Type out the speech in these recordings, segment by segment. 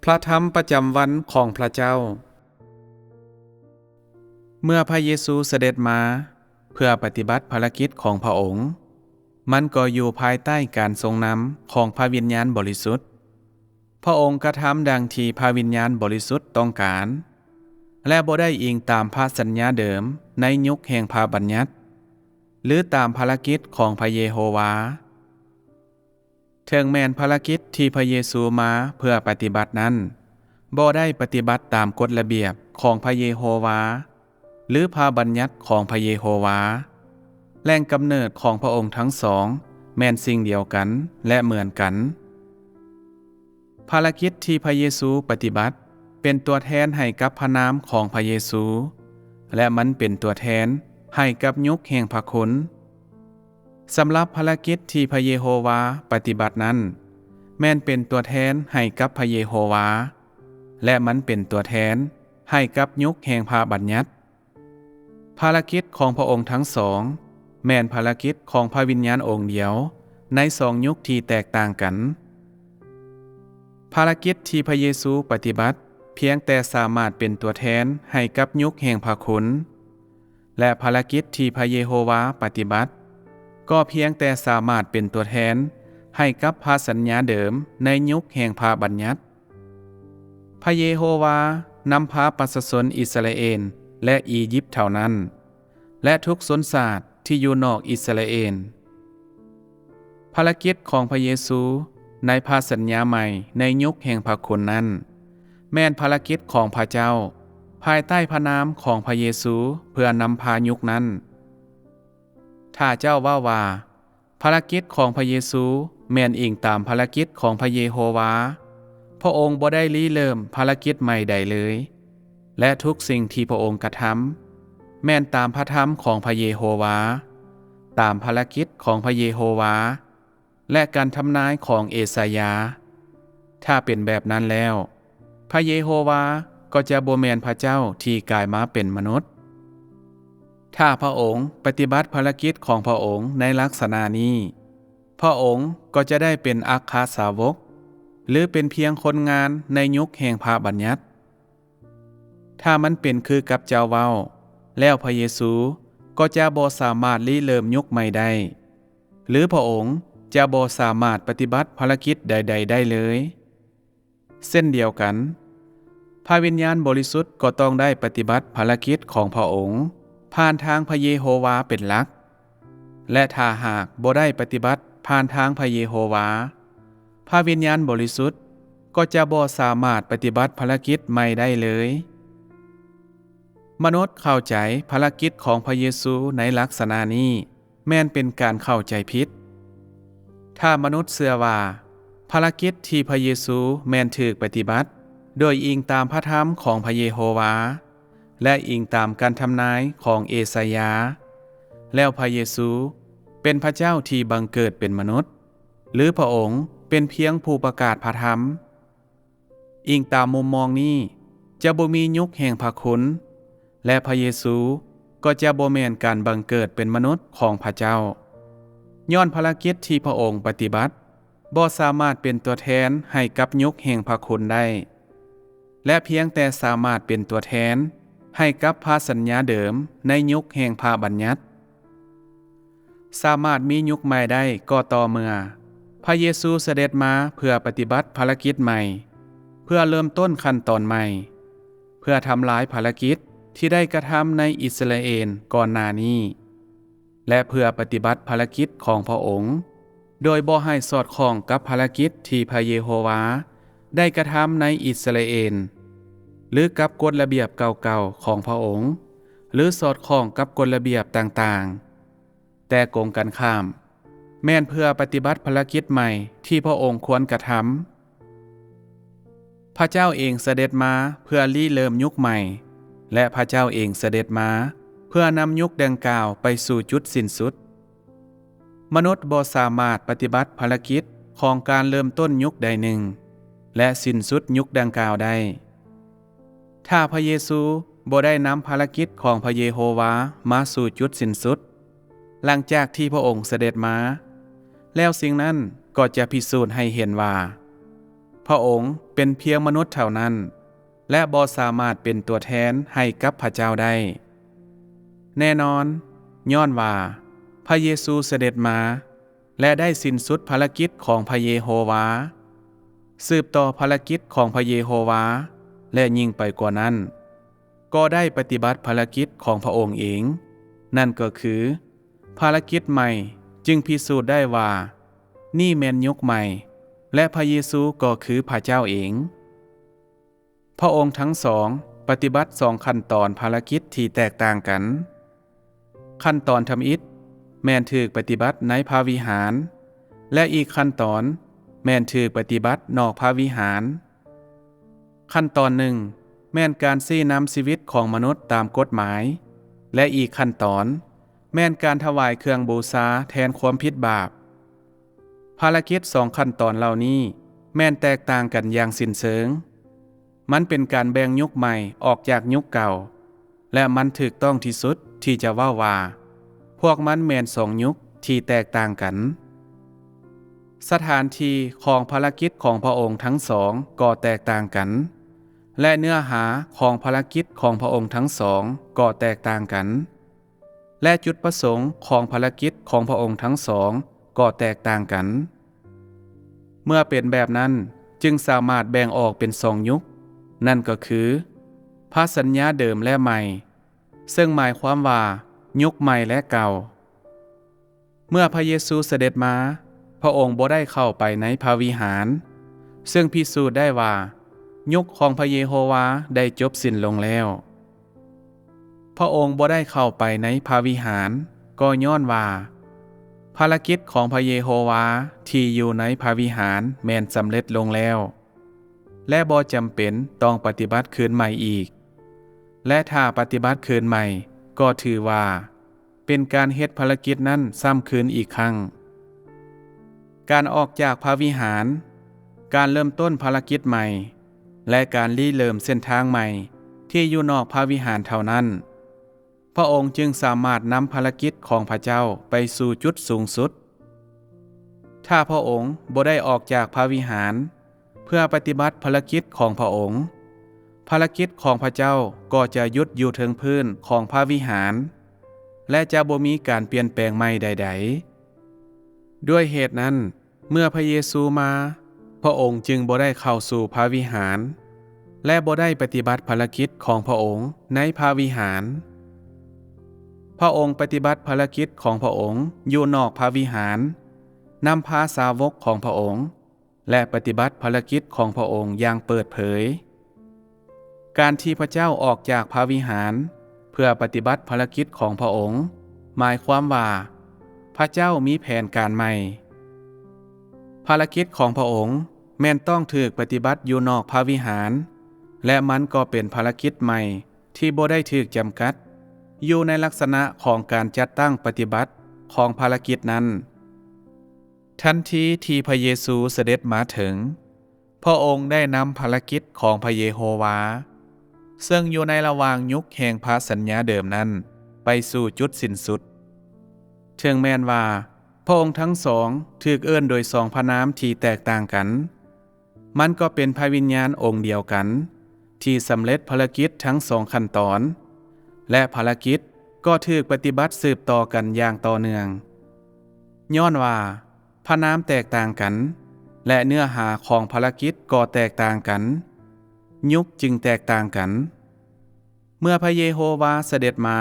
ພະທຳປະຈຳວັນຂອງພະເຈົ້າ. ເມື່ອພະເຢຊູສະເດັດມາເພື່ອປະຕິບັດພາລະກິດຂອງພະອົງ, ມັນກໍຢູ່ພາຍໃຕ້ການຊົງນຳຂອງພະວິນຍານບໍລິສຸດ. ພະອົງກະທຳດັ່ງທີ່ພະວິນຍານບໍລິສຸດຕ້ອງການ ແລະ ບໍ່ໄດ້ອີງຕາມພະສັນຍາເດີມໃນຍຸກແຫ່ງພະບັນຍັດ ຫຼື ຕາມພາລະກິດຂອງພະເຢໂຮວາ. ເຖິງແມ່ນພາລະກິດທີ່ພະເຢຊູມາເພື່ອປະຕິບັດນັ້ນ ບໍ່ໄດ້ປະຕິບັດຕາມກົດລະບຽບຂອງພະເຢໂຮວາ ຫຼື ພະບັນຍັດຂອງພະເຢໂຮວາ, ແຫຼ່ງກຳເນີດຂອງພະອົງທັງສອງແມ່ນສິ່ງດຽວກັນ ແລະ ເໝືອນກັນ. ພາລະກິດທີ່ພະເຢຊູປະຕິບັດເປັນຕົວແທນໃຫ້ກັບພະນາມຂອງພະເຢຊູ ແລະ ມັນເປັນຕົວແທນໃຫ້ກັບຍຸກແຫ່ງພະຄຸນ. ສຳລັບພາລະກິດທີ່ພະເຢໂຮວາປະຕິບັດນັ້ນ ແມ່ນເປັນຕົວແທນໃຫ້ກັບພະເຢໂຮວາ ແລະ ມັນເປັນຕົວແທນໃຫ້ກັບຍຸກແຫ່ງພະບັນຍັດ. ພາລະກິດຂອງພະອົງທັງສອງ ແມ່ນພາລະກິດຂອງພະວິນຍານອົງດຽວໃນສອງຍຸກທີ່ແຕກຕ່າງກັນ. ພາລະກິດທີ່ພະເຢຊູປະຕິບັດພຽງແຕ່ສາມາດເປັນຕົວແທນໃຫ້ກັບຍຸກແຫ່ງພະຄຸນ ແລະ ພາລະກິດທີ່ພະເຢໂຮວາປະຕິບັດ ກໍພຽງແຕ່ສາມາດເປັນຕົວແທນໃຫ້ກັບພະສັນຍາເດີມໃນຍຸກແຫ່ງພະບັນຍັດ. ພະເຢໂຮວານຳພາປະຊາຊົນອິດສະຣາເອນ ແລະ ອີຢິບເທົ່ານັ້ນ ແລະ ທຸກຊົນຊາດທີ່ຢູ່ນອກອິດສະຣາເອນ. ພາລະກິດຂອງພະເຢຊູໃນພະສັນຍາໃໝ່ໃນຍຸກແຫ່ງພະຄຸນນັ້ນ ແມ່ນພາລະກິດຂອງພະເຈົ້າ ພາຍໃຕ້ພະນາມຂອງພະເຢຊູເພື່ອນຳພາຍຸກນັ້ນ. ຖ້າເຈົ້າເວົ້າວ່າ ພາລະກິດຂອງພະເຢຊູແມ່ນອີງຕາມພາລະກິດຂອງພະເຢໂຮວາ, ພະອົງບໍ່ໄດ້ລິເລີ່ມພາລະກິດໃໝ່ໃດເລີຍ ແລະ ທຸກສິ່ງທີ່ພະອົງກະທຳ ແມ່ນຕາມພະທຳຂອງພະເຢໂຮວາ, ຕາມພາລະກິດຂອງພະເຢໂຮວາ ແລະ ການທຳນາຍຂອງເອຊາຍາ. ຖ້າເປັນແບບນັ້ນແລ້ວ, ພະເຢໂຮວາກໍຈະບໍ່ແມ່ນພະເຈົ້າທີ່ກາຍມາເປັນມະນຸດ. ຖ້າພະອົງປະຕິບັດພາລະກິດຂອງພະອົງໃນລັກສະນະນີ້, ພະອົງກໍຈະໄດ້ເປັນອັກຄະສາວົກ ຫຼື ເປັນພຽງຄົນງານໃນຍຸກແຫ່ງພະບັນຍັດ. ຖ້າມັນເປັນຄືກັບເຈົ້າເວົ້າ, ແລ້ວພະເຢຊູກໍຈະບໍ່ສາມາດລິເລີ່ມຍຸກໃໝ່ໄດ້, ຫຼື ພະອົງຈະບໍ່ສາມາດປະຕິບັດພາລະກິດໃດໆໄດ້ເລີຍ. ເຊັ່ນດຽວກັນ, ພະວິນຍານບໍລິສຸດກໍຕ້ອງໄດ້ປະຕິບັດພາລະກິດຂອງພະອົງຜ່ານທາງພະເຢໂຮວາເປັນຫຼັກ, ແລະ ຖ້າຫາກບໍ່ໄດ້ປະຕິບັດຜ່ານທາງພະເຢໂຮວາ, ພະວິນຍານບໍລິສຸດກໍຈະບໍ່ສາມາດປະຕິບັດພາລະກິດໃໝ່ໄດ້ເລີຍ. ມະນຸດເຂົ້າໃຈພາລະກິດຂອງພະເຢຊູໃນລັກສະນະນີ້ ແມ່ນເປັນການເຂົ້າໃຈຜິດ. ຖ້າມະນຸດເຊື່ອວ່າພາລະກິດທີ່ພະເຢຊູແມ່ນຖືກປະຕິບັດໂດຍອີງຕາມພະທຳຂອງພະເຢໂຮວາ ແລະ ອີງຕາມການທຳນາຍຂອງເອຊາຍາ, ແລ້ວພະເຢຊູເປັນພະເຈົ້າທີ່ບັງເກີດເປັນມະນຸດ, ຫຼື ພະອົງເປັນພຽງຜູ້ປະກາດພະທຳ. ອີງຕາມມຸມມອງນີ້, ຈະບໍ່ມີຍຸກແຫ່ງພະຄຸນ, ແລະ ພະເຢຊູກໍຈະບໍ່ແມ່ນການບັງເກີດເປັນມະນຸດຂອງພະເຈົ້າ, ຍ້ອນພາລະກິດທີ່ພະອົງປະຕິບັດບໍ່ສາມາດເປັນຕົວແທນໃຫ້ກັບຍຸກແຫ່ງພະຄຸນໄດ້, ແລະ ພຽງແຕ່ສາມາດເປັນຕົວແທນໃຫ້ກັບພະສັນຍາເດີມໃນຍຸກແຫ່ງພະບັນຍັດ. ສາມາດມີຍຸກໃໝ່ໄດ້ກໍຕໍ່ເມື່ອພະເຢຊູສະເດັດມາເພື່ອປະຕິບັດພາລະກິດໃໝ່, ເພື່ອເລີ່ມຕົ້ນຂັ້ນຕອນໃໝ່, ເພື່ອທຳລາຍພາລະກິດທີ່ໄດ້ກະທຳໃນອິດສະຣາເອນກ່ອນໜ້ານີ້, ແລະ ເພື່ອປະຕິບັດພາລະກິດຂອງພະອົງ ໂດຍບໍ່ໃຫ້ສອດຄ່ອງກັບພາລະກິດທີ່ພະເຢໂຮວາໄດ້ກະທຳໃນອິດສະຣາເອນ ຫຼື ກັບກົດລະບຽບເກົ່າໆຂອງພະອົງ ຫຼື ສອດຄ່ອງກັບກົດລະບຽບຕ່າງໆ, ແຕ່ກົງກັນຂ້າມ, ແມ່ນເພື່ອປະຕິບັດພາລະກິດໃໝ່ທີ່ພະອົງຄວນກະທຳ. ພະເຈົ້າເອງສະເດັດມາເພື່ອລິເລີ່ມຍຸກໃໝ່, ແລະ ພະເຈົ້າເອງສະເດັດມາເພື່ອນຳຍຸກດັ່ງກ່າວໄປສູ່ຈຸດສິ້ນສຸດ. ມະນຸດບໍ່ສາມາດປະຕິບັດພາລະກິດຂອງການເລີ່ມຕົ້ນຍຸກໃດໜຶ່ງ ແລະ ສິ້ນສຸດຍຸກດັ່ງກ່າວໄດ້. ຖ້າພະເຢຊູບໍ່ໄດ້ນຳພາລະກິດຂອງພະເຢໂຮວາມາສູ່ຈຸດສິ້ນສຸດ ຫຼັງຈາກທີ່ພະອົງສະເດັດມາ, ແລ້ວສິ່ງນັ້ນກໍຈະພິສູດໃຫ້ເຫັນວ່າ ພ ພະອົງເປັນພຽງມະນຸດເທົ່ານັ້ນ ແລະ ບໍ່ສາມາດເປັນຕົວແທນໃຫ້ກັບພະເຈົ້າໄດ້. ແນ່ນອນ, ຍ້ອນວ່າພະເຢຊູສະເດັດມາ ແລະ ໄດ້ສິ້ນສຸດພາລະກິດຂອງພະເຢໂຮວາ, ສືບຕໍ່ພາລະກິດຂອງພະເຢໂຮວາ, ແລະ ຍິ່ງໄປກວ່ານັ້ນ, ກໍໄດ້ປະຕິບັດພາລະກິດຂອງພະອົງເອງ, ນັ້ນກໍຄື ພາລະກິດໃໝ່ຈຶ່ງພິສູດໄດ້ວ່ານີ້ແມ່ນຍຸກໃໝ່ ແລະ ພະເຢຊູກໍຄືພະເຈົ້າເອງ. ພະອົງທັງສອງປະຕິບັດສອງຂັ້ນຕອນພາລະກິດທີ່ແຕກຕ່າງກັນ. ຂັ້ນຕອນທຳອິດແມ່ນຖືກປະຕິບັດໃນພະວິຫານ ແລະ ອີກຂັ້ນຕອນແມ່ນຖືກປະຕິບັດນອກພະວິຫານ. ຂັ້ນຕອນໜຶ່ງແມ່ນການຊີ້ນຳຊີວິດຂອງມະນຸດຕາມກົດໝາຍ ແລະ ອີກຂັ້ນຕອນແມ່ນການຖວາຍເຄື່ອງບູຊາແທນຄວາມຜິດບາບ. ພາລະກິດສອງຂັ້ນຕອນເຫຼົ່ານີ້ແມ່ນແຕກຕ່າງກັນຢ່າງສິ້ນເຊີງ. ມັນເປັນການແບ່ງຍຸກໃໝ່ອອກຈາກຍຸກເກົ່າ ແລະ ມັນຖືກຕ້ອງທີ່ສຸດທີ່ຈະເວົ້າວ່າພວກມັນແມ່ນສອງຍຸກທີ່ແຕກຕ່າງກັນ. ສະຖານທີ່ຂອງພາລະກິດຂອງພະອົງທັງສອງກໍແຕກຕ່າງກັນ ແລະ ເນື້ອຫາຂອງພາລະກິດຂອງພະອົງທັງສອງກໍແຕກຕ່າງກັນ ແລະ ຈຸດປະສົງຂອງພາລະກິດຂອງພະອົງທັງສອງກໍແຕກຕ່າງກັນ. ເມື່ອເປັນແບບນັ້ນ, ຈຶ່ງສາມາດແບ່ງອອກເປັນສອງຍຸກ, ນັ້ນກໍຄື ພະສັນຍາເດີມ ແລະ ໃໝ່, ເຊິ່ງໝາຍຄວາມວ່າຍຸກໃໝ່ ແລະ ເກົ່າ. ເມື່ອພະເຢຊູສະເດັດມາ, ພະອົງບໍ່ໄດ້ເຂົ້າໄປໃນພະວິຫານ, ເຊິ່ງພິສູດໄດ້ວ່າຍຸກຂອງພະເຢໂຮວາໄດ້ຈົບສິ້ນລົງແລ້ວ. ພະອົງບໍ່ໄດ້ເຂົ້າໄປໃນພະວິຫານ ກໍຍ້ອນວ່າພາລະກິດຂອງພະເຢໂຮວາທີ່ຢູ່ໃນພະວິຫານແມ່ນສຳເລັດລົງແລ້ວ ແລະ ບໍ່ຈຳເປັນຕ້ອງປະຕິບັດຄືນໃໝ່ອີກ ແລະ ຖ້າປະຕິບັດຄືນໃໝ່ ກໍຖືວ່າເປັນການເຮັດພາລະກິດນັ້ນຊ້ຳຄືນອີກຄັ້ງ. ການອອກຈາກພະວິຫານ, ການເລີ່ມຕົ້ນພາລະກິດໃໝ່ ແລະ ການລິເລີ່ມເສັ້ນທາງໃໝ່ທີ່ຢູ່ນອກພະວິຫານເທົ່ານັ້ນ, ພະອົງຈຶ່ງສາມາດນຳພາລະກິດຂອງພະເຈົ້າໄປສູ່ຈຸດສູງສຸດ. ຖ້າພະອົງບໍ່ໄດ້ອອກຈາກພະວິຫານເພື່ອປະຕິບັດພາລະກິດຂອງພະອົງ, ພາລະກິດຂອງພະເຈົ້າກໍຈະຢຸດຢູ່ເທິງພື້ນຂອງພະວິຫານ ແລະ ຈະບໍ່ມີການປ່ຽນແປງໃໝ່ໃດໆ. ດ້ວຍເຫດນັ້ນ, ເມື່ອພະເຢຊູມາ, ພະອົງຈຶ່ງບໍ່ໄດ້ເຂົ້າສູ່ພະວິຫານ ແລະ ບໍ່ໄດ້ປະຕິບັດພາລະກິດຂອງພະອົງໃນພະວິຫານ. ພະອົງປະຕິບັດພາລະກິດຂອງພະອົງຢູ່ນອກພະວິຫານ, ນຳພາສາວົກຂອງພະອົງ ແລະ ປະຕິບັດພາລະກິດຂອງພະອົງຢ່າງເປີດເຜີຍ. ການທີ່ພະເຈົ້າອອກຈາກພະວິຫານເພື່ອປະຕິບັດພາລະກິດຂອງພະອົງ ໝາຍຄວາມວ່າພະເຈົ້າມີແຜນການໃໝ່. ພາລະກິດຂອງພະອົງແມ່ນຕ້ອງຖືກປະຕິບັດຢູ່ນອກພະວິຫານ ແລະ ມັນກໍເປັນພາລະກິດໃໝ່ທີ່ບໍ່ໄດ້ຖືກຈຳກັດຢູ່ໃນລັກສະນະຂອງການຈັດຕັ້ງປະຕິບັດຂອງພາລະກິດນັ້ນ. ທັນທີທີ່ພະເຢຊູສະເດັດມາເຖິງ, ພະອົງໄດ້ນຳພາລະກິດຂອງພະເຢໂຮວາ, ເຊິ່ງຢູ່ໃນລະຫວ່າງຍຸກແຫ່ງພະສັນຍາເດີມນັ້ນ, ໄປສູ່ຈຸດສິ້ນສຸດ. ເຖິງແມ່ນວ່າພະອົງທັງສອງຖືກເອີ້ນໂດຍສອງພະນາມທີ່ແຕກຕ່າງກັນ, ມັນກໍເປັນພະວິນຍານອົງດຽວກັນທີ່ສຳເລັດພາລະກິດທັງສອງຂັ້ນຕອນ ແລະ ພາລະກິດກໍຖືກປະຕິບັດສືບຕໍ່ກັນຢ່າງຕໍ່ເນື່ອງ. ຍ້ອນວ່າພະນາມແຕກຕ່າງກັນ ແລະ ເນື້ອຫາຂອງພາລະກິດກໍແຕກຕ່າງກັນ, ຍຸກຈຶ່ງແຕກຕ່າງກັນ. ເມື່ອພະເຢໂຮວາສະເດັດມາ,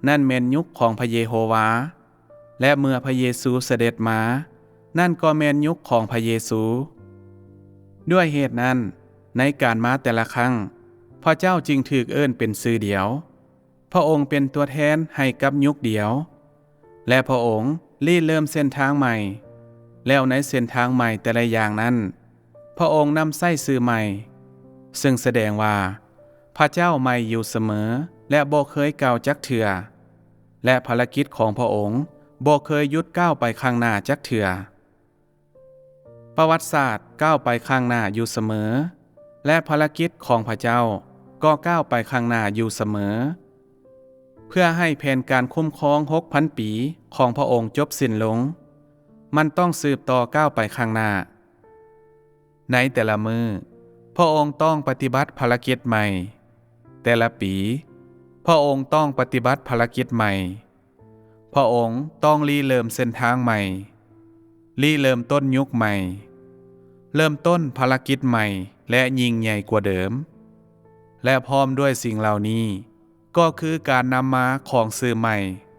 ນັ້ນແມ່ນຍຸກຂອງພະເຢໂຮວາ, ແລະ ເມື່ອພະເຢຊູສະເດັດມາ, ນັ້ນກໍແມ່ນຍຸກຂອງພະເຢຊູ. ດ້ວຍເຫດນັ້ນ, ໃນການມາແຕ່ລະຄັ້ງ, ພະເຈົ້າຈຶ່ງຖືກເອີ້ນເປັນຊື່ດຽວ. ພະອົງເປັນຕົວແທນໃຫ້ກັບຍຸກດຽວ, ແລະ ພະອົງລິເລີ່ມເສັ້ນທາງໃໝ່, ແລ້ວໃນເສັ້ນທາງໃໝ່ແຕ່ລະຢ່າງນັ້ນ, ພະອົງນຳໃຊ້ຊື່ໃໝ່, ເຊິ່ງສະແດງວ່າພະເຈົ້າໃໝ່ຢູ່ສະເໝີ ແລະ ບໍ່ເຄີຍເກົ່າຈັກເທື່ອ, ແລະ ພາລະກິດຂອງພະອົງບໍ່ເຄີຍຢຸດກ້າວໄປຂ້າງໜ້າຈັກເທື່ອ. ປະຫວັດສາດກ້າວໄປຂ້າງໜ້າຢູ່ສະເໝີ ແລະ ພາລະກິດຂອງພະເຈົ້າກໍກ້າວໄປຂ້າງໜ້າຢູ່ສະເໝີ. ເພື່ອໃຫ້ແຜນການຄຸ້ມຄອງຫົກພັນປີຂອງພະອົງຈົບສິ້ນລົງ, ມັນຕ້ອງສືບຕໍ່ກ້າວໄປຂ້າງໜ້າ. ໃນແຕ່ລະມື້ ພະອົງຕ້ອງປະຕິບັດພາລະກິດໃໝ່. ແຕ່ລະປີ ພະອົງຕ້ອງປະຕິບັດພາລະກິດໃໝ່. ພະອົງຕ້ອງລິເລີ່ມເສັ້ນທາງໃໝ່, ລິເລີ່ມຕົ້ນຍຸກໃໝ່, ເລີ່ມຕົ້ນພາລະກິດໃໝ່ ແລະ ຍິ່ງໃຫຍ່ກວ່າເດີມ. ແລະ ພ້ອມດ້ວຍສິ່ງເຫຼົ່ານີ້ ກໍຄືການນຳມາຂອງຊື່ໃໝ່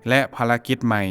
ແລະ ພາລະກິດໃໝ່.